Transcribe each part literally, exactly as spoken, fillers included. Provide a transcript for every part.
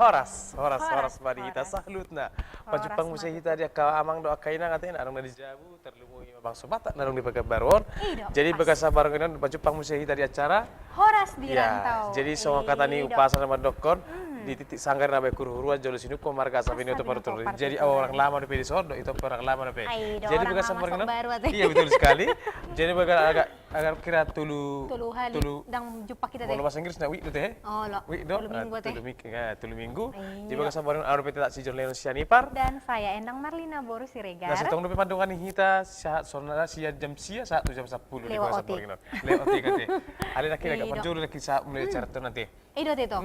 Horas, horas, horas ma di hita saluhutna. Pajumpang muse hita di angka amang dohot angka inang ate na adong na di jabu, tarlumobi ma bangso Batak na adong di Pekanbaru on. Jadi bagasan borngin on pajumpang muse hita di acara Horas di Rantau. Jadi songon hata ni umpasa na mandokkon, di titik sanggar na baen huruhuruan, jolo sinungkun marga, asa binoto partuturan. Jadi orang lama dope dison, dohot ito pe orang lama dope. Jadi bagasan borngin on. Iya, betul sekali. Jadi bagasan agak, agak kira tolu, tolu hali. Ndang jumpang hita ate. Molo bahasa Inggris na week do ate. Week do. Tolu minggu ate. Tolu minggu. Jadi bagasan borngin on, au dope tetap si John Lennon Sianipar dan saya Endang Marlina boru Siregar. Na sitong dope mandongani hita sahat sonari sian jam sia sahat tu jam sampulu di bagasan borngin on. Lewat otik ate. Alai nangkin agak parjolo nangkin sahat mulai acara on ate. Ido ate ito.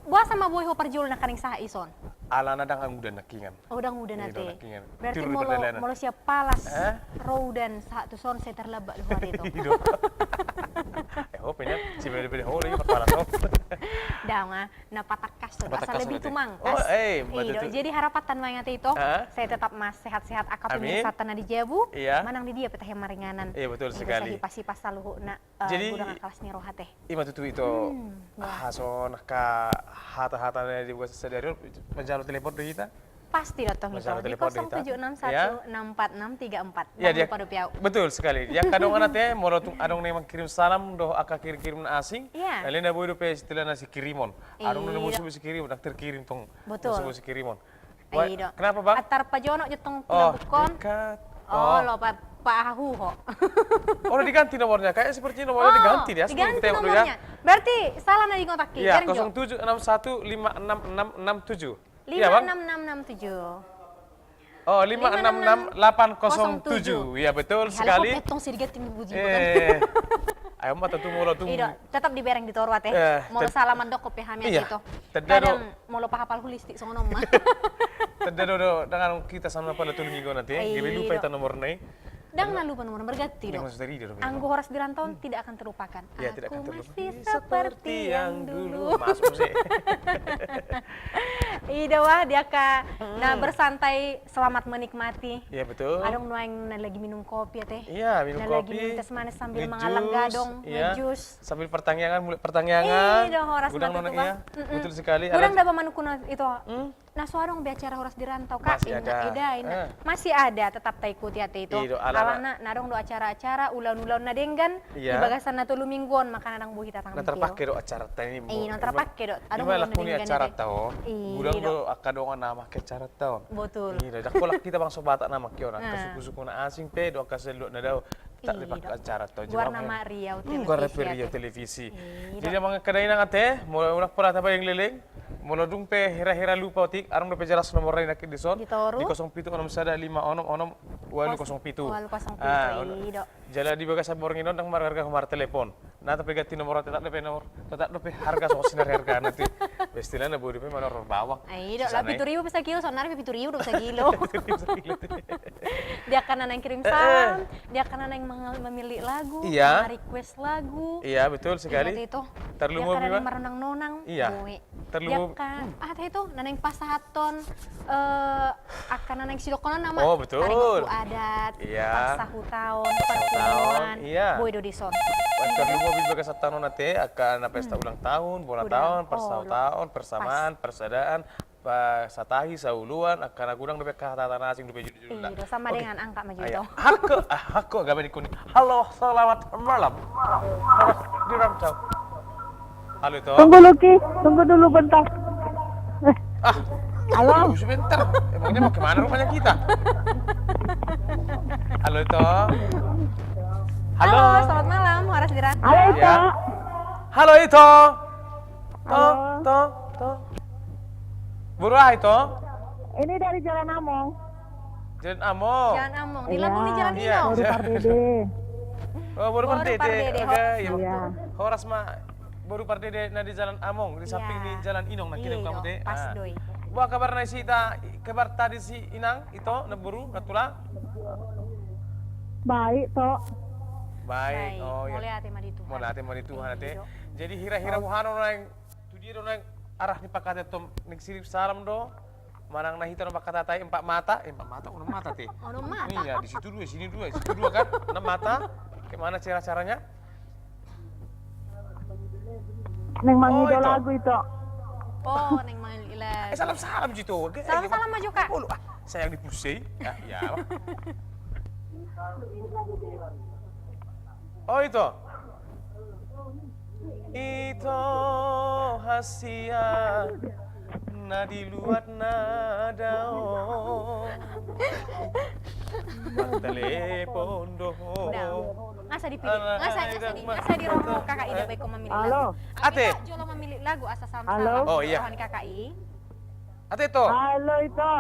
Boasa ma boi ho parjolo nangkaning sahat ison? Alana ndang udan nangkiningan. Oh, ndang udan ate. Berarti molo sian Palas ro udan sahat tu son sai tarlambat do ho ate ito. Ido. Eh, ho pe nian, sibade-bade ho lagi Palas ho. Ndang, na patangkas do, asa lebih tumangkas. Ido. Jadi harapanta nuaeng ate ito, sai tetap ma sehat-sehat angka pemirsanta na di jabu, manang di dia pe tahe maringanan. Iya, betul sekali. Sai hipas-hipas saluhutna. Jadi godang angka las ni roha ate. Ima tutu ito. Aha songon angka hata-hata na di bagasan sadari on, manjalo telepon do hita? Pasti do tong ito di kosong tujuh enam satu enam empat enam tiga empat. Ndang lupa dope au. Betul sekali. Di angka dongan ate, molo tung adong na mangkirim salam dohot angka kirim-kirim na asing, na leleng na boi dope istilahna sikirimon. Adong na musu sikirimon, ndang terkirim tong. Betul. Musu sikirimon. Kenapa, Bang? Atar pajonok jo tong pinabukkon. Oh, lo pa, pa ahu ho. Oh, udah diganti nomornya. Kayaknya sepertinya nomornya diganti dia. Diganti nomornya. Berarti salah na di kontak ki. Iya, kosong tujuh enam satu lima enam enam enam tujuh. Lima enam enam enam tujuh. Oh, lima enam enam delapan kosong tujuh. Iya, betul sekali. Ayo mata tu molo tu. Tetap dibereng di toru ate. Molo salah mandok pe hami ate ito. Kadang molo pahapal hulis ti songon on ma. Tanda do, do, dengan kita sama pada tolu minggu nanti. Gabe lupa ita nomorna i. Ndang na lupa nomor, berganti do. Anggo Horas di Rantau on tidak akan terlupakan. Aku masih seperti yang dulu. Masuk sih. Ido wah, di angka na bersantai, selamat menikmati. Iya, betul. Adong nuaeng na lagi minum kopi ate. Iya, minum kopi. Na lagi minum teh manis sambil mangallang gadong, ngejus. Sambil partangiangan, mulai partangiangan. Ido, horas ma tutu, Bang. Betul sekali. Godang daba manungkun ito. Na so adong be acara Horas di Rantau, Kak. Masih ada, tetap taikuti ate ito. Alana na adong do acara-acara, ulaon-ulaon na denggan di bagasan na tolu minggu on, makana ndang boi hita tampil. Na terpake do acaranta i. Iya, na terpake do. Adong ulaon na denggan ate. Godang do angka dongan na make acaranta on. Betul. Iya, ndang holan hita bangso Batak na make on, angka suku-suku na asing pe dohot angka saluhutna dao. Tak lepas acara tau. Goarna ma riau televisi. Jadi amang angka inang ate, molo unang pola tabaen leleng, molo dung pe hira-hira lupa otik, adong dope jelas nomorna i nangkin dison. Di kosong pitu onom sada lima onom onom ualu kosong pitu. Jala di bagasan borngin on ndang marharga ho martelepon. Na tapi ganti nomor tetap dope nomor, tetap dope harga songon sinari harga nanti. Istilahna bodi pe manoror bawang. Ai do, pitu ribu pe sakilo, sonari pe pitu ribu do sakilo. Di angka na naeng kirim salam, di angka na naeng memilih lagu, request lagu. Iya, betul sekali. Tarlumobi ma. Di angka na naeng marnonang-nonang. Iya. Tarlumobi. Aha ito, na naeng pasahathon, eh, angka na naeng sidohonon nama. Oh, betul. Taringot tu adat, parsahutaon, parpunguan. Boi do dison. Tarlumobi bagasan taon on ate, angka na pesta ulang tahun, bona taon, parsahutaon, persamaan, persadaan, satahi, saoloan, angka na godang dope angka hata-hata na asing dope judul-judulna. Iya, sama dengan angka ma jo ito. Hako, ah, hako, gabe dikuni. Halo, selamat malam. Horas di Rantau. Halo, ito. Tunggu, Luki. Tunggu dulu bentar. Ah, halo. Tunggu sebentar. Emangnya mau kemana rumahnya kita? Halo, ito. Halo. Halo, selamat malam, Horas di Rantau. Halo, ito. Halo, ito. To, to, to. Boru aha, ito? Ini dari Jalan Among. Jalan Among. Jalan Among. Di lambung ni Jalan Inong. Boru Pardede. Oh, boru Pardede. Oke, iya. Horas ma boru Pardede na di Jalan Among, di samping ni Jalan Inong na kirim kamu teh. Pas do i. Boha kabarna disi, kabarta disi inang, ito, na boru, na tulang? Baik, to. Baik. Oh, iya. Mauliate ma di Tuhan. Mauliate ma di Tuhan ate. Jadi hira-hira boha do naeng, tu dia do naeng arah ni pangkataion, naeng kirim salam do? Manang na hita do pangkataion empat mata, eh, empat mata, onom mata ate. Onom mata. Iya, di situ dua, sini dua, situ dua kan? Enam mata. Bagaimana cara-caranya? Naeng mangido lagu, ito. Oh, naeng mangalilat. Eh, salam-salam jo ito. Salam-salam ma jo, Kak. Olo, ah, sayang di pulsa i. Ah, iya. Oh, ito. Ito hasian na di luat na dao. Mangtalepon do ho. Nga sa dipilih. Nga sa, nga sa di, nga sa di roha Kakak i da baen ho mamilih lagu. Halo. Ate. Jolo mamilih lagu asa salam-salam. Halo. Oh, iya. Roha ni Kakak i. Ate, ito. Halo, ito.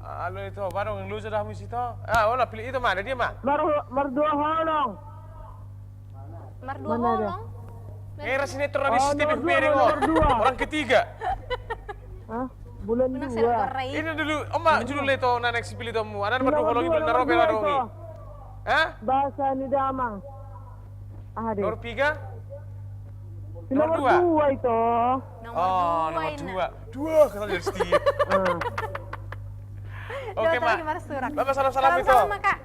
Halo, ito. Barang lucu dah musik, ito. Ah, olo, pilih ito ma, ada dia ma. Mar-, mardua holong. Mardua holong? Eh, ras ini terus di sini, mardua, mardua. Orang ketiga. Hah? Bulan dua. Ini dulu, Oma, judul ito, na next pilih ito mu. Ada mardua holong, bulan dua, dong. Hah? Bahasa ni damang. Ah, deh. Nomor tiga? Nomor dua. Nomor dua ito. Oh, nomor dua. Dua, kata jadi Steve. Oke, Mak. Bapak salam-salam ito. Salam-salam ma, Kak.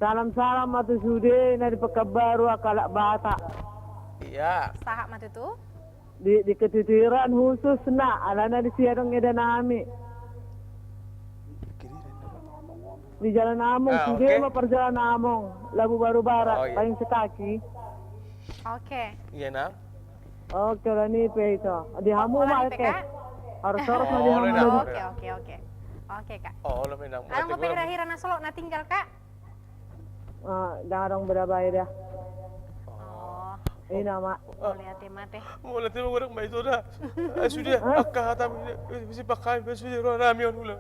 Salam-salam ma tu sude na di Pekanbaru, angka halak Batak. Iya. Sahat ma tutu. Di, di Kedirian khususna, alana di sian adong eda nami. Di Jalan Among, ah, sude ma parjalan Among, Labu Baru Barat, paling sekaki. Oke. Iya, nah. Oke, olo ni pe ito. Di hamu ma, oke. Harus, harus ma di hamu. Oke, oke, oke. Oke, Kak. Olo, Minang. Adong dope hira-hira na solot na tinggal, Kak? Ah, ndang adong, beda bae da. Oh. Ina ma. Mauliate ma ate. Mauliate ma godang ma ito da. Eh, sude, angka hata, eh, si pakai, eh, sude, roha nami on ulang.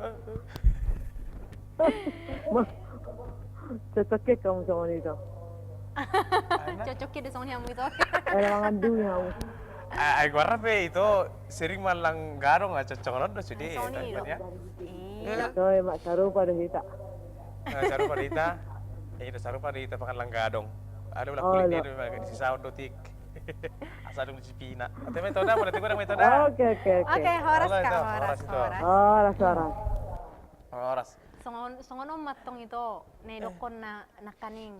Cocok ke hamu songon ito. Cocok ke da songon hamu ito. Ada mangan dulu hamu. Ah, ai goarna pe ito sering mangan langgadong, ah, cocok on do sude. Songon i do. Iya. Ito, mak sarupa do hita. Eh, sarupa do hita. Eh, ito sarupa do hita mangan langgadong. Ada ulang kulit do, di sisaon do tik. Asa dung di sipina. Ate ma ito da, mana tiba ma ito da. Oke, oke, oke. Oke, horas, Kak, horas, horas. Horas, horas. Horas. Songon, songon on ma tong ito, na didokkon na, nangkaning.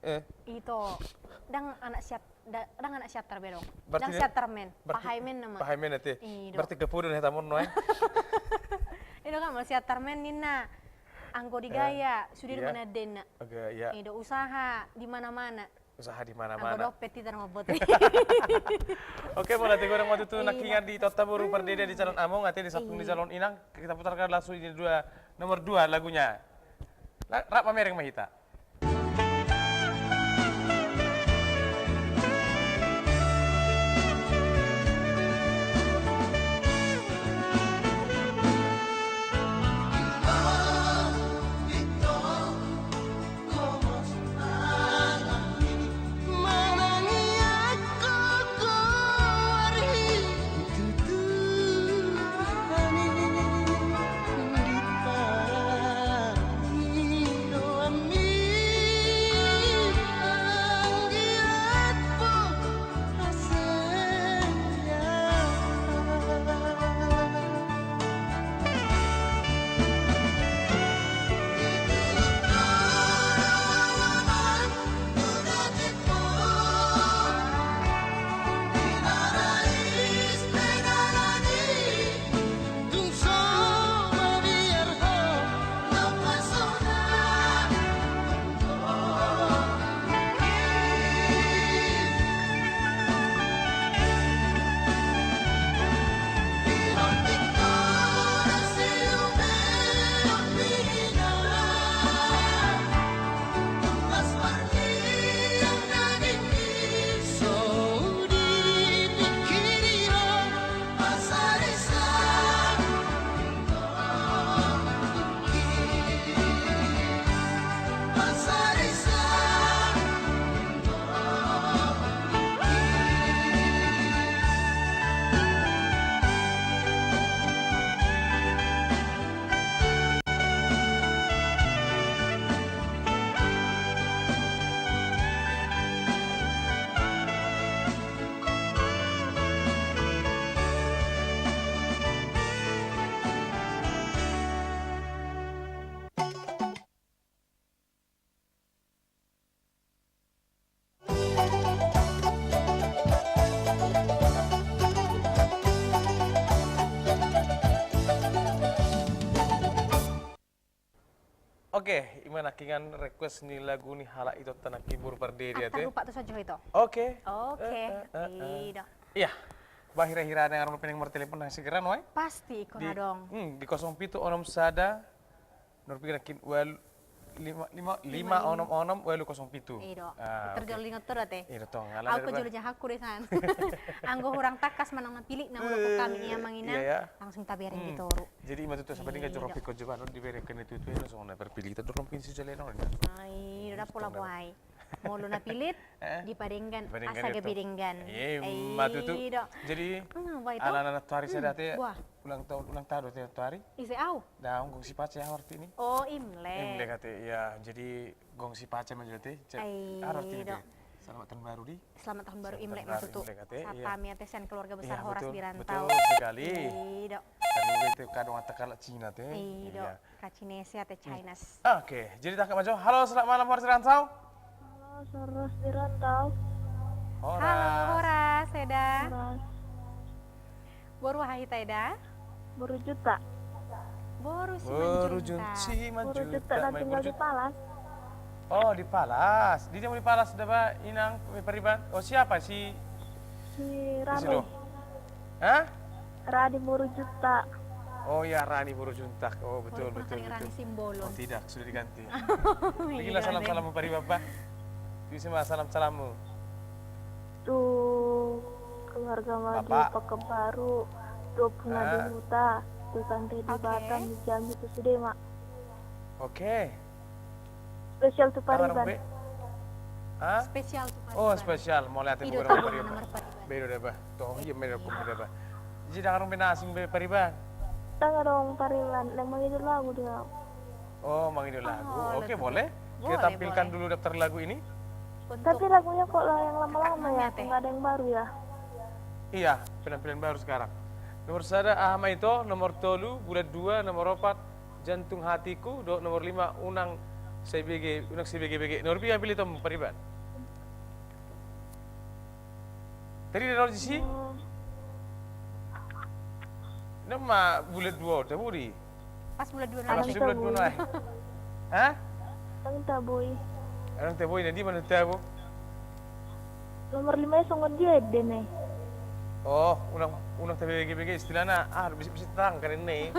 Eh. Ito, ndang anak siat, ndang anak siatar be dong. Ndang siatarmen, pahaimen nama. Pahaimen ate. Berarti kepudu na hita monno, eh. Ito kan, molo siatarmen ninna. Anggo di gaya, sude do manadena. Iya. Ito usaha di mana-mana. Usaha di mana-mana. Anggo dompet hita na mambuat. Oke, mauliate godang ma tutu nangkiningan di Totta Boru Pardede di Jalan Among, ate di samping di Jalan Inang. Kita putarkan langsung ini dua, nomor dua lagunya. Rap mamereng ma hita. Oke, ima nangkiningan request ni lagu ni halak Ito, tanangki boru pardedi ate. Tarlupa tu sajo Ito. Oke. Oke. Eh, eh, eh, eh. Iya. Bah, hira-hira na nga ro pe na martelepon na segera nuaeng. Pasti ingkon adong. Hmm, di kosong pitu onom sada, nomor piga nangkin, ualu, lima, lima, lima, lima, lima, onom, onom, ualu, kosong pitu. Ido. Ah, oke. Terjol ingot tu date. Ido tong, ala. Au ko jolo jahaku de san. Anggo hurang tangkas manang na pilik na molo kami ia mangina, iya, iya, langsung tabereng di toru. Jadi ima tutu, sampai tinggal jorok pikon joban, di bereng kena tutu, langsung na berpilik, terdorong pinsi jale dong. Ai, udah pola buai. Molo na pilit, eh? Dipadenggan, dipadenggan asa gabe denggan. Iya, ima tutu. Jadi, hmm, alana na tuari sada ate, ulang tahun, ulang tahun ate tuari. Ise au? Dah, gong sipace au arti ni. Oh, Imlek. Imlek ate, iya. Jadi, gong sipace ma jate. Ai, arti do. Selamat tahun baru di. Selamat tahun baru Imlek ma tutu. Imlek ate, iya. Sapa mi ate sian keluarga besar Horas di rantau. Iya, betul, betul sekali. Ido. Kan itu kadang ate kalak Cina ate. Ido. Iya. Ka Cinese ate Chinese. Oke, jadi tangkap aja. Halo, selamat malam, Horas di rantau. Halo, Horas di rantau. Horas. Halo, Horas, Eda. Horas. Boru aha hita, Eda? Boru Juntak. Boru Simanjuntak. Boru Juntak, na tinggal di Palas. Oh, di Palas. Di dia di Palas, daba inang pariban. Oh, siapa si? Si Rani. Hah? Rani boru Juntak. Oh iya, Rani boru Juntak. Oh, betul, betul, betul. Rani Simbolon. Oh, tidak, sudah diganti. Bikinlah salam-salammu pariban, Bah. Bisa ma salam-salammu. Tu keluarga Madu Pekanbaru, tu Opung na di Huta, tu tante di Batam, di Jambi, tu sude ma. Oke. Spesial tu pariban. Hah? Spesial tu pariban. Oh, spesial. Mauliate. Ido tu pariban. Bedo daba. Toh, iya, bedo daba. Jadi, ndang adong be na asing be pariban? Ndang adong pariban. Naeng mangido lagu do au. Oh, mangido lagu. Oke, boleh. Kita tampilkan dulu daftar lagu ini. Tapi lagunya kok yang lama-lama ya, nggak ada yang baru ya? Iya, penampilan baru sekarang. Nomor sada, Aha ma ito, nomor tolu, Bulan Dua, nomor opat, Jantung Hatiku, dohot nomor lima, Unang Sai Bege, Unang Sai Bege-bege. Nomor piga pilih, Tom, pariban? Tadi dari Roji si? Nama Bulan Dua, udah budi. Pas Bulan Dua nanti. Bulan Dua nanti. Hah? Unang Taboi. Unang Taboi, na di mana Tabo? Nomor lima ya songon dia, Eden, eh. Oh, unang, unang tabege-bege istilahna, ah, bisa, bisa terang kan ini.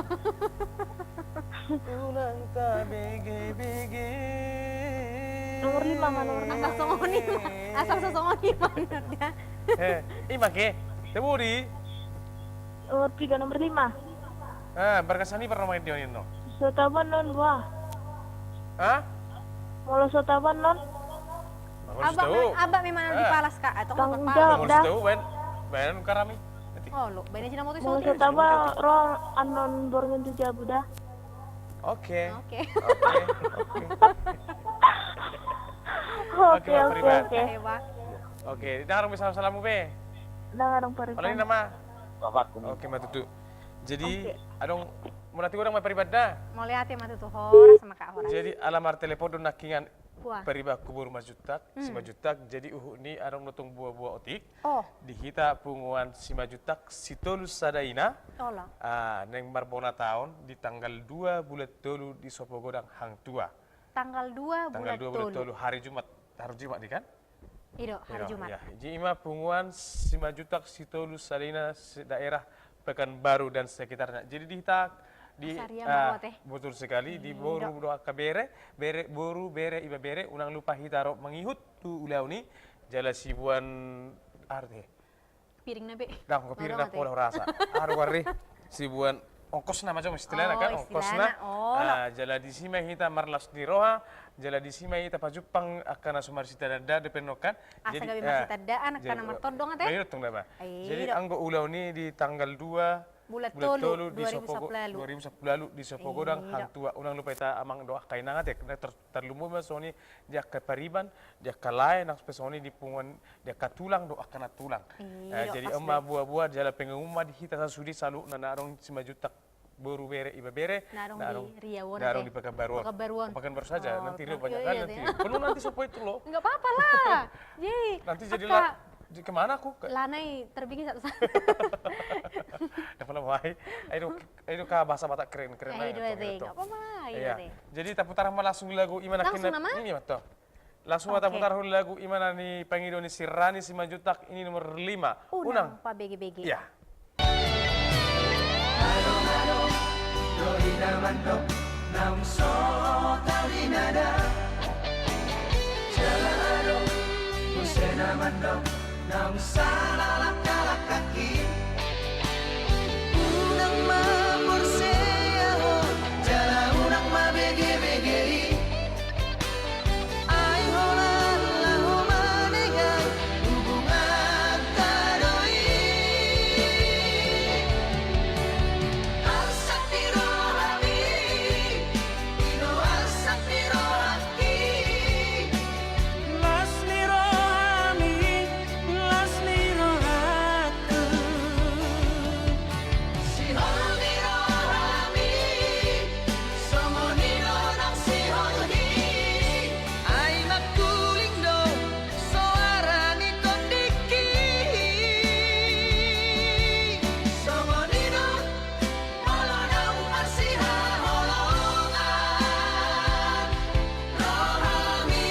Unang tabege-bege. Nomor lima ma, nomor lima. Asal songon i ma. Asal songon i ma. Eh, ima ke? Tabo di? Nomor tiga, nomor lima. Eh, berkesan i pernah main dia ini, no? So tabo annon, bah. Hah? Molo so tabo annon. Abang, abang memang di Palas, Kak, atau tanggung jawab dah. Molo so tabo, baen, baen karami. Oh, lo, baen aja nama tu. Molo so tabo, ro annon borngin tu jabu dah. Oke. Oke. Oke, oke. Oke, oke, oke. Oke, ndang adong be salam-salammu be? Ndang adong pariban. Oke, ma tutu. Jadi, adong, mauliate godang ma pariban da. Mauliate ma tutu, Horas ma Kak, Horas. Jadi, ala martelepon do nangkiningan paribanku boru Manjuntak, Simanjuntak. Jadi, uhum ni adong do tong boa-boa otik. Oh. Di hita punguan Simanjuntak, Sitolu Sada Ina. Olo. Ah, naeng marbona taon di tanggal dua bulan tolu di Sopogodang Hang Tuah. Tanggal dua bulan tolu. Tanggal dua bulan tolu, hari Jumat. Hari Jumat di kan? Ido, hari Jumat. Iya. Jadi ima punguan Simanjuntak, Sitolu Sada Ina, se-, daerah Pekanbaru dan sekitarnya. Jadi di hita, di, ah, betul sekali, di boru dohot angka bere, bere, boru, bere, iba bere, unang lupa hita ro mangihut tu ulaon i, jala sibuan arte. Piring na be. Ndang, piring na pola hurasa. Aduh, wari. Sibuan ongkosna ma jo istilahna kan, ongkosna. Ah, jala disi ma hita marlas ni roha, jala disi ma hita pajumpang angka na so marsitanda-tanda dope annon kan. Asa gabe marsitandaan angka na martondong ate. Jadi anggo ulaon i di tanggal dua bulan tolu di Sopogodang, dua ribu sampulu ualu di Sopogodang Hang Tuah. Unang lupa hita amang dohot angka inang ate. Tarlumobi ma songon i di angka pariban, di angka lae, nang pe songon i di punguan, di angka tulang dohot angka nantulang. Jadi on ma boa-boa jala pengumuman di hita sasude saluhutna na adong Simanjuntak boru bere iba bere, na adong di Riau on, na adong di Pekanbaru on. Pekanbaru on. Pekanbaru saja, nanti Riau banyak kali nanti. Penuh nanti so poin tu lo. Enggak apa-apa lah. Nanti jadi la- Di kemana aku? Ke- Lana i terbingi satu-satu. Dapat lah, wahai. Ayo, ayo ka bahasa Batak keren, keren. Ayo, ayo, dua, ayo, tiga, ayo. Nggak apa-apa, ayo, iya, deh. Jadi, taputar ma langsung lagu i ma na. Langsung kina-, nama? Ini, betul. Langsung. Oke. Taputar lagu i ma na nipangido ni si Rani Simanjuntak, ini nomor lima. Unang. Unang pabege-bege. Iya. Adong-adong do hita mandok, naung so tau di nada. Jala adong muse na mandok, naung sala langka-langka i. Unang ma porsea ho, jala unang ma bege-bege i. Ai holan laho manenga hubunganta do i. Arsak ni rohami, i do arsak ni rohangki. Las ni rohami, las ni rohangku. Sihol ni rohami, songon i do nang sihol i. Ai mangkuling do soara ni tondingki. Songon i do molo naung marsihaholongan rohami.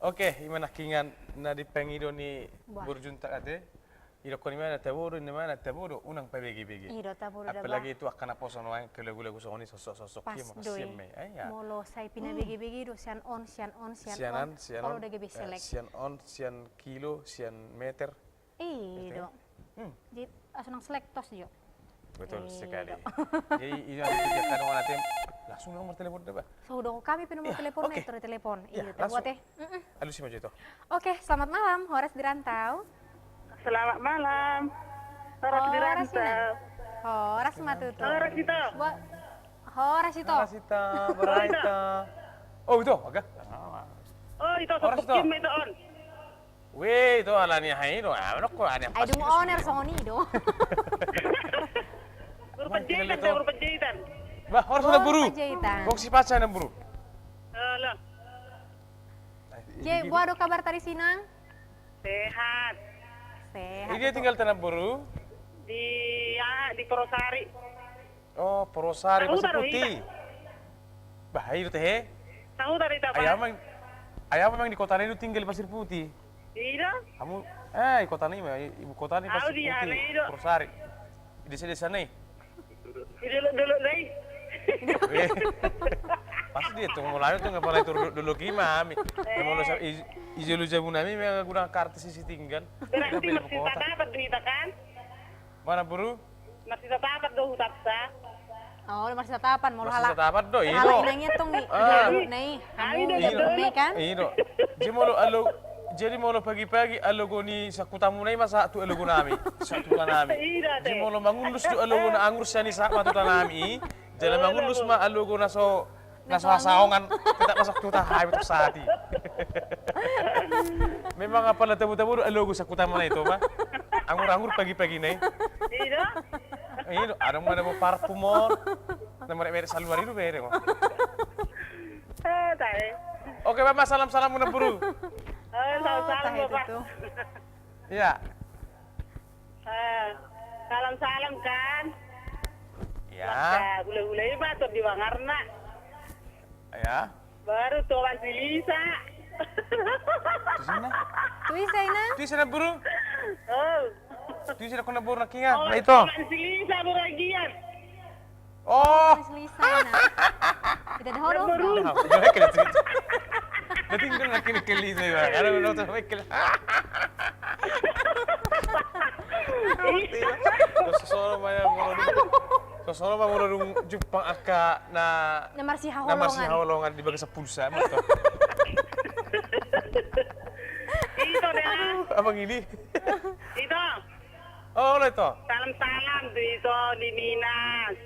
Oke, i ma nangkiningan na dipangido ni boru Juntak ate. Idokkon i ma na tabo do, i ma na tabo do, unang pabege-bege. I do tabo do. Apalagi tu angka naposo nuaeng, lagu-lagu songon i, sosok-sosok i. Pas do i. Molo sai pinabege-bege do, sian on, sian on, sian on. Sian on, sian on, sian kilo, sian meter. I do. Jadi, asa nang selektos jo. Betul sekali. Jadi, i do nanti kadang on ate, langsung nomor telepon da ba. Sudah kami pe nomor telepon, meter telepon. I do, langsung. Alusi ma jo ito. Oke, selamat malam, horas di rantau. Selamat malam. Horas di rantau. Horas ma tutu. Horas ito. Horas ito. Horas ito, horas ito. Oh, ito, oke. Oh, ito, horas ito. Weh, ito alani aha i do, ah, manokko alani aha. Ai dung on air songon i do. Boru Panjaitan, boru Panjaitan. Bah, horas ma tutu boru. Panjaitan. Gok si paca na boru. Halo. Jadi, boha do kabar tadi sinang? Sehat. Sehat. Di dia tinggal tanah boru? Di, ah, di Porosari. Oh, Porosari, Pasir Putih. Bah, i do tehe. Sahuta do hita, Pak. Ai ahu memang di kota na i do tinggal, di Pasir Putih. I do? Hamu, eh, di kota na i ma, ibu kota na i Pasir Putih, Porosari. Di desa-desa na i. Di dolok-dolok na i. Pasti dia tu, mulai tu, ngapa lai tu dolok i ma hami. Molo i jolo jabu nami, memang guna kartu sisi tinggal. Berarti masih tatapat do hita kan? Mana, boru? Marsisantapan do hutanta. Oh, marsisantapan, molo halak. Marsisantapan do, i do. Halak inang i tong i. Ah. Di dolok na i. Hami do, i do. Dolok na i kan? I do. Jadi molo alo-, jadi molo pagi-pagi alogo ni sahutamuna i ma sahat tu alogo nami, sahat tu huta nami. I do, ate. Jadi molo mangullus do alogo na angur sian i sahat ma tu huta nami i. Jala mangullus ma alogo na so Na so hasaongan, tetap masuk tu huta hami tu sahat i. Memang apala tabo-tabo do alogo sahutamuna i, ito ma. Angur-angur pagi-pagi na i. I do. I do, adong ma dabo parfum on. Na merek-merek saluar i do bere on. Eh, tai. Oke, Mama, salam-salam muna, Bro. Eh, salam-salam, Bapak. Iya. Eh, salam-salam kan. Ya. Masa hula-hula i bator di bangarna. Ya. Baru tu Oman si Lisa. Tu ise na? Tu ise na? Tu ise na, Bro? Oh. Tu ise na, kona boru nangkiningan? Oman si Lisa, Bro, agian. Oh. Mas Lisa, na. Kita ada horor. Nah, udah, oke, cerita. Berarti enggak lagi nih, Lisa, ya. Karena udah tahu, oke. Terus solo banyak horor. Tongon songon on ma molo dung jumpang angka na, na marsihaholongan, na marsihaholongan di bagasan pulsa, ma ito. Ito da. Aduh, abang ini. Ito. Oh, olo ito. Salam-salam tu ito di Minas.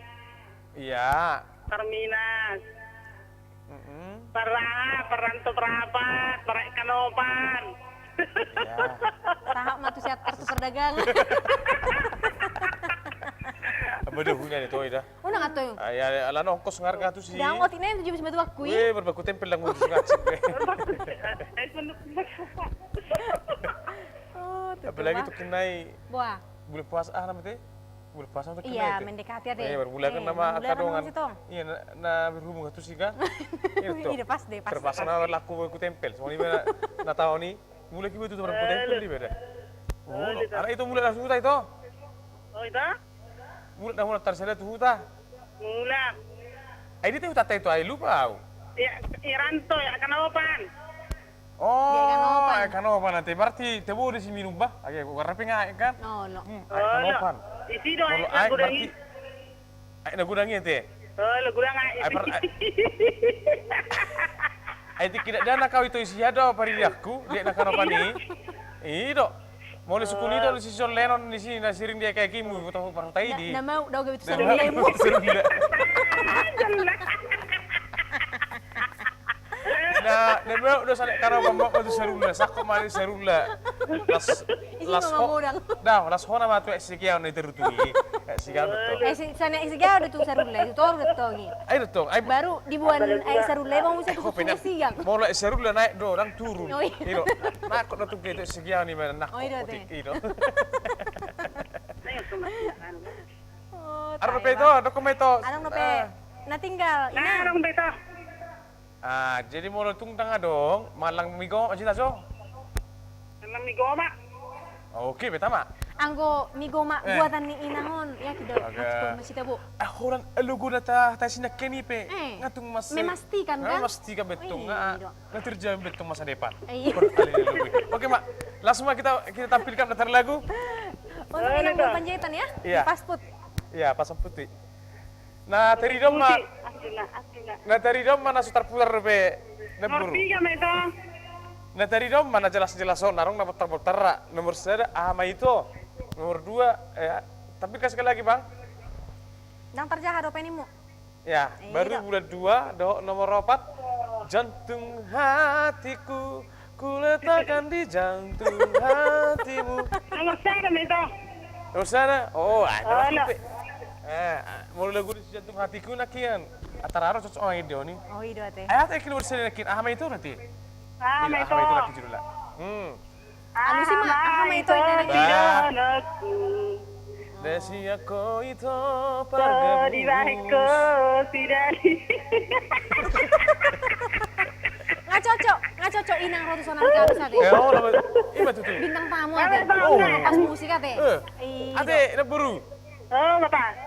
Iya. Parminas. Mm-mm. Parraha, parrantop rapat, parraek kanopan. Iya. Sahat ma tu sian Kartu Perdagangan. Apa dah punya nih, Toy, dah? Unang, Toy. Ah, ya, ala nongkos ngarga tu si. Dang, otik nem tu jebus batu aku, i. Weh, berbaku tempel dang, utus ngacik. Oh, tutu. Apalagi tu kinai. Buah. Bulan puasa, ah, namanya teh? Bulan puasa tu kinai. Iya, mendekati ate. Iya, bermula kan nama angka dongan. Iya, na, na berhubung tu si kan. Iya, tuh. Iya, pas deh, pas. Terpaksa na laku baku tempel. Soalnya na, na tahu nih. Mulak iba tu, eh, tempat tempel di beda. Oh, olo. Anak ito mulak langsung huta ito. Oh, ito? Mulak dah, mulak tarsada tu huta. Mulak. Ai di te huta ito, ai lupa au. Ya, i Ranto, ya, Kanopan. Oh, ya, Kanopan. Ai Kanopan nanti. Berarti tebo di si minum bah. Age, gua rapi ngai kan? Oh, no. Hmm, ai Kanopan. Isi do, ai, ai, berarti. Ai, na godang i ate. Oh, na godang, ai. Ai, par-, ai. Ai, tikki dakdanak au ito, isi hado paridianku, dia na Kanopan i. I do. Molo sukun i do, si John Lennon di sini, na siring dia kayak kimu, foto partai di. Na mau dau gabe tu sarula. Na, na mau do sana, karena bambak tu sarula, sakko mari sarula. Las, las ho. Dah, las ho nama tu aek sikiau na iterutungi. Aek sikiau do tong. Eh, si, sana aek sikiau do tu sarula, itu toru do tong i. Ai do tong, ai. Baru dibuan aek sarula, bang, musa tu aek siang. Molo aek sarula naek do, dang turun. Oh, iya. Ilo. Nakot do tu aek sikiau ni mana nakot. Oh, iya, otik, ate. Ilo. Oh, adong dope ito, adong dope ito. Adong dope. Na tinggal, nah, adong dope ito. Ah, jadi molo tung dang adong, mangan mi gomak ma hita, Jo? Mangan mi gomak. Oke, betama. Anggo mi gomak buatan ni inang on, ya, kidok. Oke. Masih tabu. Ah, holan logo na tahe si nangkin i pe. Eh, nunga tung mas-, memastikan, kan? Memastikan betul, nunga, nunga terjamin betul masa depan. Iya. Oke, Mak. Langsung, Mak, kita, kita tampilkan daftar lagu. Untuk inang Boru Panjaitan, ya? Iya. Pas put. Iya, pas put i. Na taridom ma, na taridom ma na so tarputar dope. Nomor tiga ma ito. Na taridom ma na jelas-jelas on, adong na bontar-bontar ra. Nomor sada, aha ma ito. Nomor dua, eh, tampilkan sekali lagi, Bang. Dang tarjaha dope ninmu. Ya, baru bulan dua, dohot nomor opat. Jantung hatiku, kuletakkan di jantung hatimu. Nomor sada ma ito. Nomor sada? Oh, ah, nomor sada. Eh, molo lagu di Jantung Hatiku nangkin. Antara aro cocok sama ide ni. Oh, ide ate. Eh, ate kini nomor sada nangkin. Aha ma ito nanti? Aha ma ito? Aha ma ito nangkin judulna? Hmm. Alusi ma, aha ma ito, inang? Bah. Dasi ako ito pagabus. Dibahen ko sidari. Nga cocok, nga cocok inang ro tu son ari Kamis ate. Eh, oh, nama, ima tutu. Bintang tamu ate. Oh. Pas musik ate. Eh. Iya. Ate, na boru. Oh, bapa.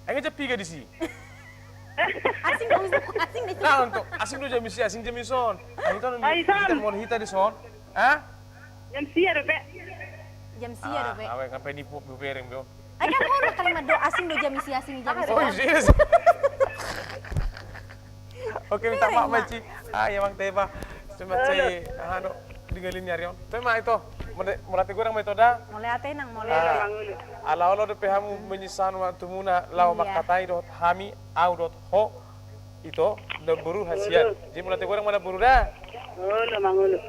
Ai nga jam piga disi? Asing do, asing do. Nah, untuk asing do jam isi, asing jam ison. Ai, ison. Kita mau hita di son. Hah? Jam sia dope. Jam sia dope. Awe, ngapain ipu, ipu bereng, Bro? Ai, kan hormat kalimat do, asing do jam isi, asing jam isi. Oh, iya, iya. Oke, minta maaf, Maci. Ah, iya, Mang Teba. Cuma cai, anu, digali ni ari on. Pe ma ito, mula ate godang ma ito da. Mauliate, inang, mauliate. Ala olo dope hamu menyesal waktumuna laho mangkatai dohot hami, au dohot ho, ito, na boru hasian. Jadi mula ate godang ma na boru da. Olo, mangolu.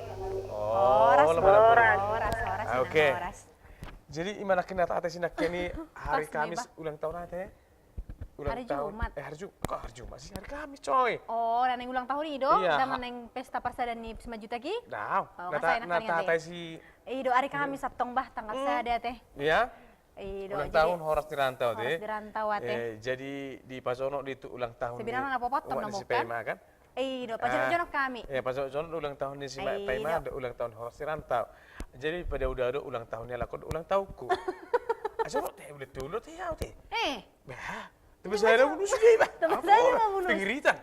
Oh, horas, horas, horas, horas. Jadi ima nangkin na tahe si nangkin i hari Kamis ulang tahun ate. Ulang tahun. Hari Jumat. Eh, hari Jumat. Kok hari Jumat sih? Hari Kamis, coy. Oh, na naeng ulang tahun i do? Iya. Dang naeng pesta parsadaan ni Simanjuntak i? Dang. Oh, na tahe si. I do hari Kamis antong bah, tanggal sada ate. Iya. I do, ulang tahun horas di rantau ate. Horas di rantau ate. Eh, jadi dipajonok di tu ulang tahun. Sebenarna na popot tong na si Paima kan? I do, pajonok-jonok hami. Iya, pajonok-jonok ulang tahun ni si Paima, ulang tahun horas di rantau. Jadi pada udah ada ulang tahunnya, laku ulang tahunku. Asal lo teh, boleh tuh, lo teh, ya, teh. Eh. Bah, tapi saya dah bunuh sudah, bah. Tapi saya dah bunuh. Pingiritan.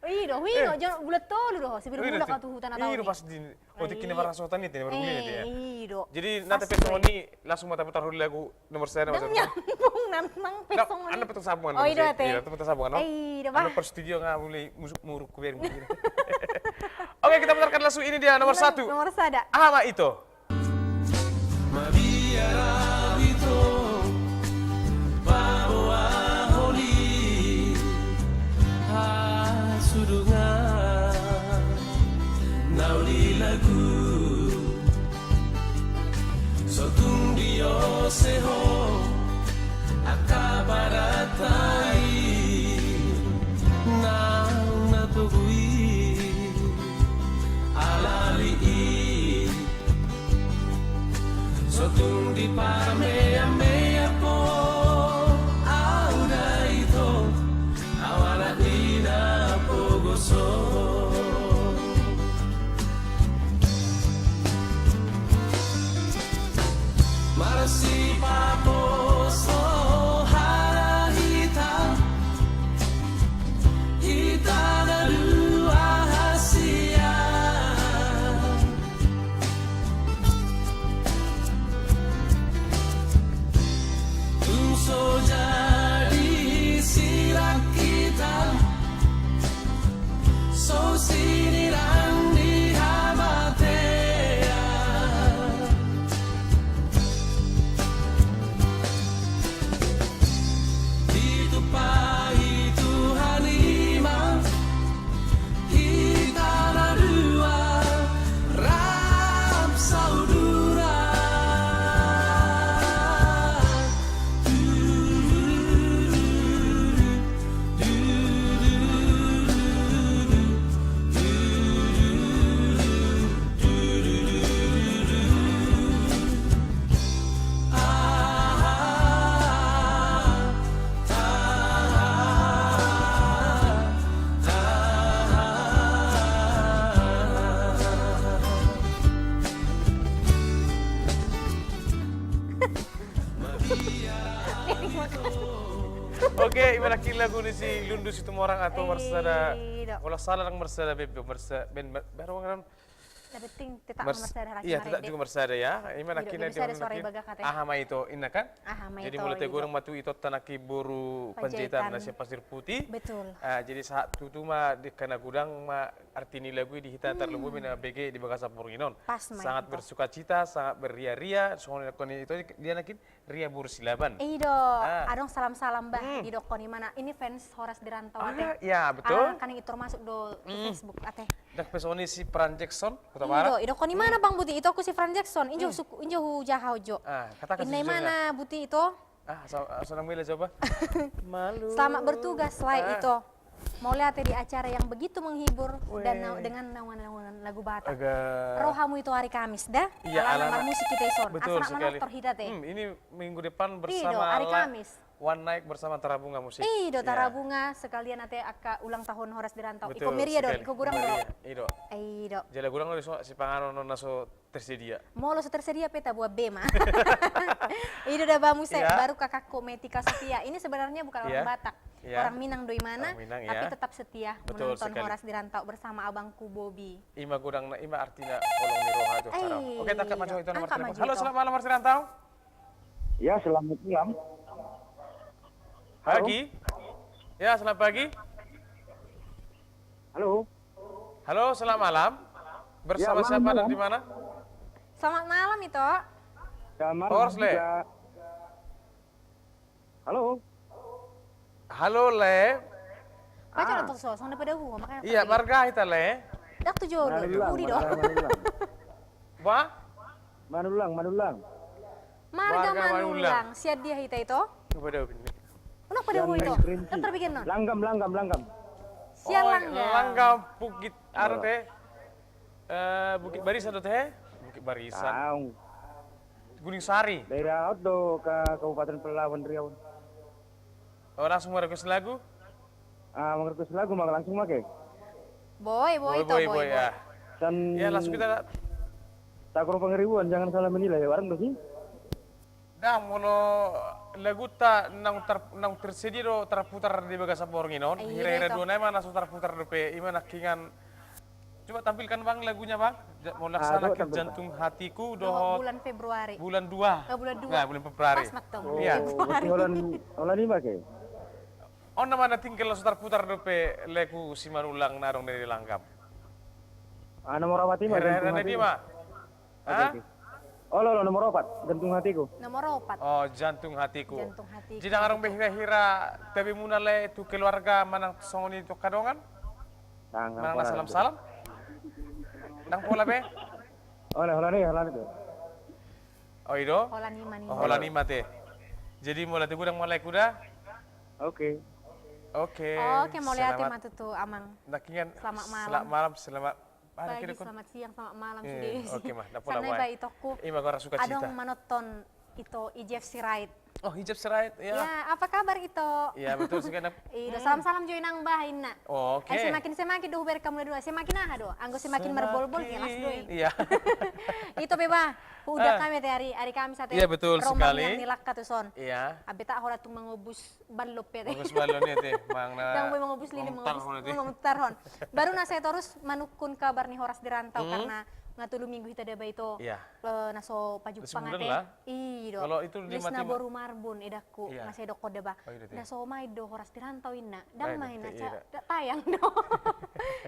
I do, huingot, jolo bulan tolu do ho, sebelum mulak au tu huta na taon i. I do, pas di otik i na marhasohotan i, na margulina i. I do. Jadi na tape songon i, langsung ma taputar holi lagu nomor sada. Ndang nyambung, nang pe songon i. Anda potong sambungan. Oh, i do ate. Iya, potong sambungan. I do, bah. Anda per studio nga mulai muruk kuberi. Oke, kita putarkan langsung ini dia nomor satu. Nomor sada. Aha ma ito? Mabiar au ito, paboa holi hasudungan na uli lagu. So tung diose ho angka padatai naung na togu i, alani i. So tung dipameamea ho au da ito, au alani na pogoso. Marsipaposo hita, hita na dua hasian. Tung so jadi sirang hita, so sinirang di hamatean. Ditumpahi Tuhan i ma hita na dua rap saudara. Oke, ima nangkin lagu ni si Lundu Situmorang, ahu marsada. Molo sala ndang marsada band, marsada band baru kan. Na penting tetap marsada, iya, tetap juga marsada ya. Ima nangkin, aha ma ito, inna kan? Jadi molo tagodang ma tu ito, tanaki boru Panjaitan na sian Pasir Putih. Betul. Jadi sahat tutu ma di angka na godang ma arti ni lagu i di hita, tarlumobi na bege di bagasan borngin on. Sangat bersukacita, sangat berria-ria, songon na nidok ni ito, dia nangkin Ria Boru Silaban. I do, adong salam-salam bah, didokkon imana. Ini fans Horas di Rantau ate. Iya, betul. Kan i termasuk do di Facebook ate. Ndang pe songon i si Fran Jackson, Huta Barat. I do, idokkon imana bang buti ito, aku si Fran Jackson. Injo hujaha ho jo. Inna imana buti ito. Selamat bertugas lah ito. Mauliate di acara yang begitu menghibur dan dengan naungan-naungan lagu Batak. Ro hamu ito hari Kamis da. Iya, alana marmusik hita ison. Betul sekali. Asa manortor hita te. Ini minggu depan bersama hari Kamis. One Night bersama Tarabunga Musik. I do, Tarabunga sekalian ate angka ulang tahun Horas di Rantau. Iko meriah do, iko godang do. I do. Jala godang do sipanganon na so tersedia. Molo so tersedia pe taboan be ma. I do da ba muse, baru kakakku Metika Setia. Ini sebenarnya bukan orang Batak. Orang Minang do imana, tapi tetap setia menonton Horas di Rantau bersama abangku Bobi. Ima godangna, ima artina holong ni roha jo tarau. Oke, tangkap ma jo ito nomor telepon. Halo, selamat malam Horas di Rantau. Ya, selamat malam. Pagi. Ya, selamat pagi. Halo. Halo, selamat malam. Bersama siapa dan di mana? Selamat malam, Ito. Selamat malam juga. Halo. Halo, Le. Baca dong, Tok Sos, songon na pada gua, makanya. Iya, marga hita, Le. Dak tu jolo. Budi dong. Ba? Manulang, Manulang. Marga Manulang. Sian dia hita, Ito? Unang pada gua, Ito. Langgam, Langgam, Langgam. Sian Langgam. Langgam, Bukit, anu te. Bukit Barisan do te? Bukit Barisan. Gunung Sari. Daerah on do, Kabupaten Palawan, Riau. Oh, langsung ma request lagu? Ah, ma request lagu ma langsung ma ke? Boi, boi, boi, boi. Ya, langsung hita. Takur Pangaribuan, jangan salah menilai, barang do si. Ndang, molo Laguta naung tar-, naung tersedia do tarputar di bagasan borngin on. Hira-hira dua nai ma na so tarputar dope, ima nangkiningan. Coba tampilkan, Bang, lagunya, Bang. Ja-, mau laksanakan Jantung Hatiku dohot bulan Februari. Bulan dua. Oh, bulan dua. Nah, bulan Februari. Pas ma tong. Iya. Februari. Holan, holan ima ke? On nama na tinggal na so tarputar dope lagu Simanullang na adong di langgam. Ah, nomor opat ima, Jantung Hatiku. Hah? Oke, oke. Olo, olo, nomor opat, Jantung Hatiku. Nomor opat. Oh, Jantung Hatiku. Jantung Hatiku. Jadi ndang adong be hira-hira tabemuna lae tu keluarga manang songon i tu angka dongan? Ndang, ndang pola. Manang na salam-salam? Ndang pola be? Olo, holan i, holan i. Oh, i do? Holan i ma ni. Oh, holan i ma te. Jadi mauliate godang ma lae, Uda. Oke. Oke. Oke, mauliate ma tutu, Amang. Nangkiningan. Selamat malam. Selamat malam, selamat pagi, selamat siang, selamat malam sude. Oke ma, ndang pola. Sana ba itokku. Ima gora sukacita. Adong manonton ito, Ijef Sirait. Oh, Ijef Sirait, ya. Ya, apa kabar, Ito? Ya, betul, segenap. I do, salam-salam jo, Inang, bah, inna. Oh, oke. Eh, semakin-semakin do hubereng hamu na dua. Semakin aha do? Anggo semakin marbolbol, jelas do i. Iya. Ito be, bah, huida hami te ari, ari Kamis ate. Iya, betul sekali. Rombongan ni Langka tuson. Iya. Abeta holan tung mangobus balon pe te. Mangobus balon i te, manang na. Ndang boi mangobus lili, mangobus, mangobus tarhon. Baru na sai torus manungkun kabar ni Horas di Rantau, karena nga tolu minggu hita daba ito. Iya. Eh, na so pajumpang ate. I do. Kalau itu di Lisna Boru Marbun, edakku, masih dokon daba. Na so main do Horas di Rantau, inna. Ndang main, tayang do.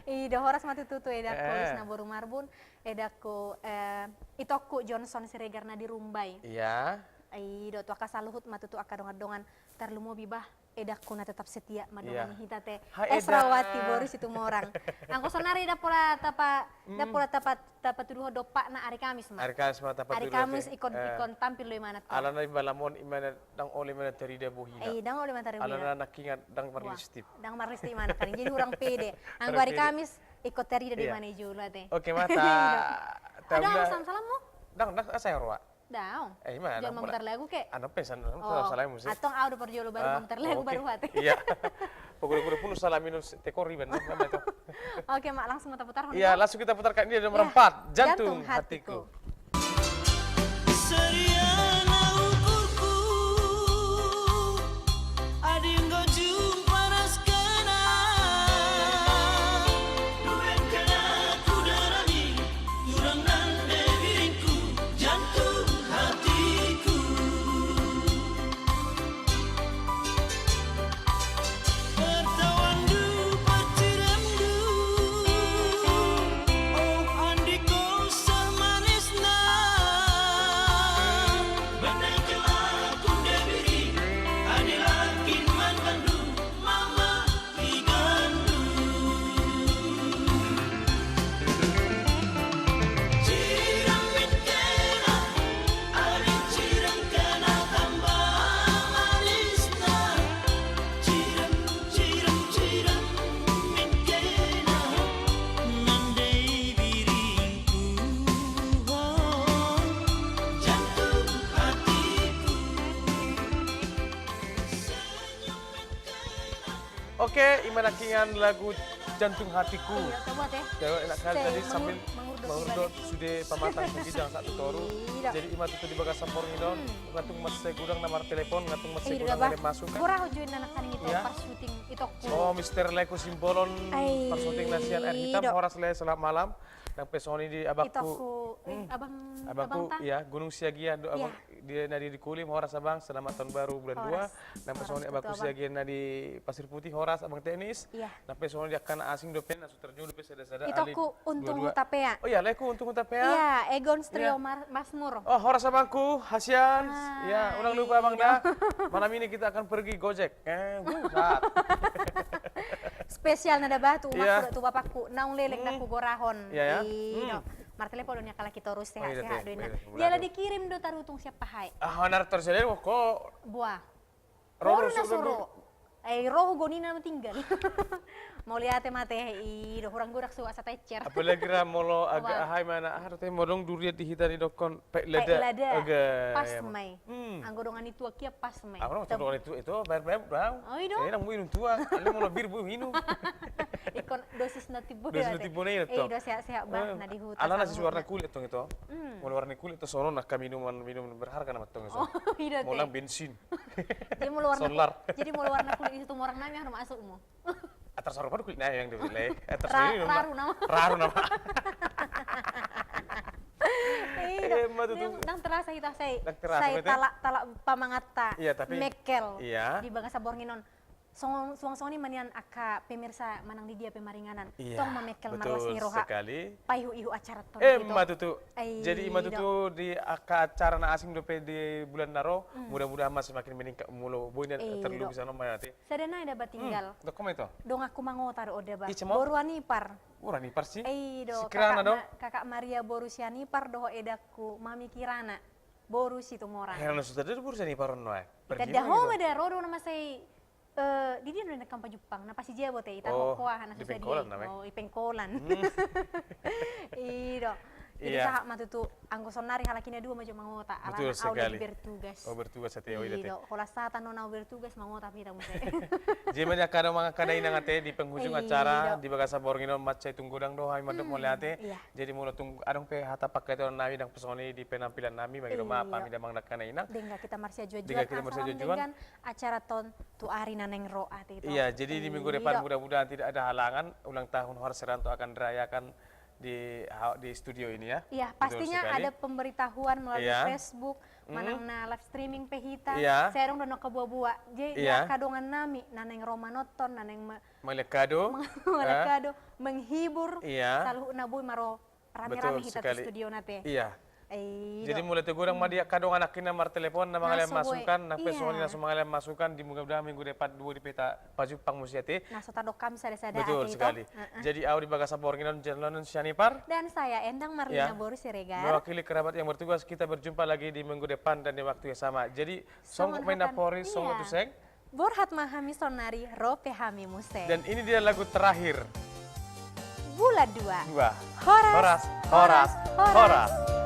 I do, horas ma tutu tu edakku, Lisna Boru Marbun, edakku, eh, itokku Johnson Siregar na di Rumbai. Iya. I do, tu angka saluhut ma tutu angka dongan-dongan, tarlumobi, bah, edakku na tetap setia mandongani hita te. Hai, Esrawati boru Situmorang. Anggo sonari ndang pola tapa-, ndang pola tapa-, tapatuduhon dompakna ari Kamis ma. Ari Kamis ma tapatuduhon. Ari Kamis ikon, ikon tampil do imana tu. Alana imbalamon imana ndang olo imana tarida bohina. Eh, ndang olo imana tarida bohina. Alana nangkiningan ndang marlistip. Ndang marlistip imana kan. Jadi hurang pede. Anggo ari Kamis ikon tarida do imana i jolo ate. Oke ma, ta-, adong salam-salam mu? Ndang, ndang, asa roa. Daong. Eh, ima, jolo mamutar lagu ke? Anu pe san, salah musik. Antong au do parjolo baru mamutar lagu baru ate. Iya. Pokokna pulu salam minum tekor iban, nama itu. Oke, Mak, langsung kita putar. Iya, langsung kita putarkan. Ini ada nomor empat, Jantung Hatiku. Sedia na ukurku, adong jumpa na skena. Duet kena kudarani. Jantung hatiku. Pertauan du paciram du. Oh, andiko samanisna. Benai kelaku debiri. Adi lakin mangandu. Mama. Oke, ima nangkiningan lagu Jantung Hatiku. Iya, coba deh. Ya, enak sekali tadi sambil mengurut sude pamatang, mungkin jangan satu toru. Iya. Jadi ima tutu di bagasan borngin on, nga tung mansai godang na martelepon, nga tung mansai godang na masuk. Gora ho join anak kan itu, pas syuting itu. Oh, Mister Leko Simbolon, pas syuting na sian Air Hitam, horas lae, selamat malam. Nang pe songon i di abangku. Abangku, iya, Gunung Siagian, abang. Dia na di Kulim, horas abang, selamat tahun baru bulan dua. Nang pe songon i abangku Siagian na di Pasir Putih, horas abang Tenis. Nang pe songon i di angka na asing dope, na so tarjolo dope sada-sada. Itokku Untung Hutapea. Oh iya, laeku Untung Hutapea. Iya, Egon Trio Masmur. Oh, horas abangku, hasian. Iya, ulang lupa abang dah. Malam ini kita akan pergi Gojek. Eh, buset. Spesial na daba tu umakku, tu bapakku, naung leleng na hugorahon. Iya, ya. Martelepon do nian halak i torus, sehat-sehat do inna. Jala dikirim do tarutung sian Pahae. Ah, honar torus leleng ko. Buah. Boru na suru. Eh, rohu gonina tinggal. Mauliate ma te, i do, hurang godang so asa taencer. Apalagi ra molo agak aha i ma na, aha do te, molo dung durian di hita didokkon paik lada. Paik lada. Pas ma i. Anggo dongan ni tuak i pas ma i. Aha do dongan ni tuak i, baen, baen, baen. Oh, i do. Eh, nang minum tuak, ale molo bir bo minum. Ingkon dosis na timbo. Dosis na timbo na i do. Eh, i do, sehat-sehat bah na di huta. Alana sisuk warna kulit tong i do. Molo warna kulit do songon angka minuman, minuman berharga nama tong i do. Oh, i do te. Molo nang bensin. Jadi molo warna, solar. Jadi molo warna kulit i, Situmorang nami aha do masukmu? Atar sarupa do kulit nai yang dibeli. Atar sarupa. Raru nama. Raru nama. Iya, eh, ma tutu. Nang terasa hita sai. Nang terasa, sai talak, talak pamangatta. Iya, tapi Mekkel. Iya. Di bagasan borngin on. Songon, suang songon i ma nian angka pemirsa manang di dia pe maringanan. Iya, tong ma Mekkel, betul, marlas ni roha sekali. Paihu-ihu acara tong. Eh, ma tutu. Jadi i ma tutu di angka acara na asing dope di bulan na ro, mudah-mudahan ma semakin meningkat molo boi na terlebih sana ma nanti. Sada nai da ba tinggal. Dokkon ma ito. Donganku Mangota do on da ba. Boru Anipar. Boru Anipar si? Eh, i do. Si Kirana do? Kakak Maria boru Sianipar dohot edangku Mami Kirana. Boru Situmorang. Heran, sudah ada boru Sianipar on, no, eh. Ita daho ma da ro do nama sai, eh, di dia do na Kampar Jumpang, na pas i Jawa te, ita ho koa na di Pengkolan nama i. Oh, i Pengkolan. I do. Jadi sahat ma tutu. Anggo sonari halak i na dua ma jo Mangota, alana au lagi bertugas. Oh, bertugas ate, oh, i do. Holan sahatan on au bertugas, Mangota pe hita muse. Jadi ma angka dongan, angka dainang ate, di penghujung acara di bagasan borngin on mansai tung godang do hami mandok mauliate. Jadi molo tung adong pe hata pangkataion nami ndang pe songon i di penampilan nami, mangido maaf hami damang angka dainang. Denggan hita marsiajujuan. Denggan hita marsiajujuan. Acara on tu ari na naeng ro ate. Iya, jadi di minggu depan mudah-mudahan tidak ada halangan, ulang tahun Horas Herianto akan dirayakan di, di studio ini ya. Iya, pastinya ada pemberitahuan melalui Facebook, manang na live streaming pe hita. Iya. Sai adong do na kabuabua. Jadi angka dongan nami na naeng ro manonton, na naeng ma-, mangalean kado, mangalean kado, menghibur, saluhutna boi ma ro rame-rame hita tu studio na te. Iya. Jadi molo tung godang ma di angka dongan nangkin na martelepon, na mangalean masukan, na pe songon i na so mangalean masukan, di mudah-mudahan minggu depan boi dope hita pajumpang muse ate. Na so tadok hami sada-sada ate. Betul sekali. Jadi au di bagasan borngin on John Lennon Sianipar. Dan saya Endang Marlina boru Siregar. Mewakili kerabat yang bertugas, kita berjumpa lagi di minggu depan dan di waktu yang sama. Jadi songon hata ni nampori, songon tu seng. Borhat ma hami sonari, ro pe hami muse. Dan ini dia lagu terakhir. Bulan dua. Dua. Horas, horas, horas.